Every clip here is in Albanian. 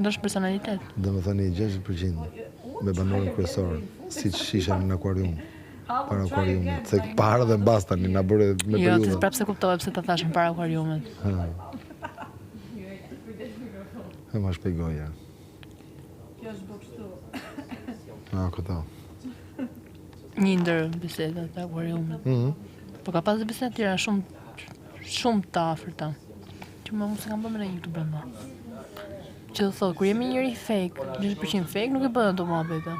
Ndryshon personalitet. Domethënë je 60% me banorin kryesor, siç isha në akuarium. Para akuariumit, se para dhe mbas tani na bëre me periudha. Jo, ti prapë s'e kuptove pse ta thashë para akuariumit. Ha. E ma shpjegoje. Kjo është bë kështu. Na këto. Një ndër bisedat e akuariumit. Mm -hmm. Po ka pas biseda tjera shumë shumë të afërta. Që më unë s'e kam bërë me ndonjë këtu brenda. Që do thotë, kur jemi njëri fake, 60% fake, nuk e bën ato muhabete.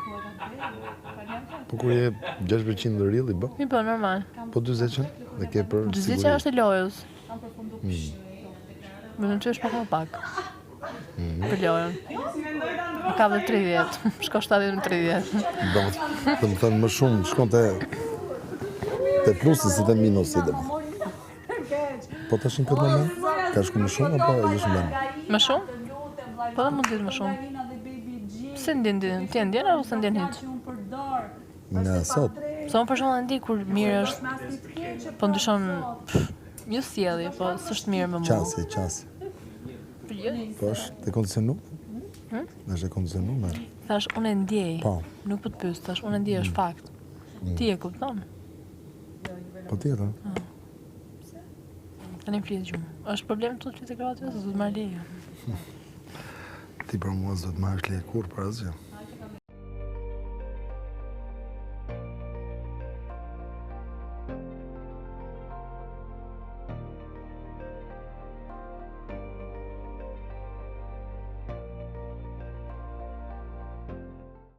Po kur je 60% real i bën? I bën normal. Po 40 dhe ke për 40 është e lojës. Mm. Më në që është pak më pak. Mm. Për lojën. Ka dhe 30, shko 70 në 30. Do të më thënë më shumë, shkon te, te plusi si te minusi, dhe më thënë. Po tash në këtë moment, ka shku më shumë apo e gjysmë vend? Më shumë? Po dhe mund të jetë më shumë. Pse ndjen ti? Ti e ndjen apo s'e ndjen hiç? Nga sot. Se unë për shembull e ndjej kur mirë është po ndryshon një sjellje, po s'është mirë me mua. Qasje, qasje. Po është e kondicionu? Hm? Është e kondicionu? Thash unë e ndjej. Po. Nuk po të pyes, thash unë e ndjej, është mm. fakt. Mm. Ti e kupton? Po tjetër. Ah. Tani fli gjumë. Është problem të të fli te krevati ose do të marr leje? Ti për mua s'do të marrësh leje kurrë për asgjë.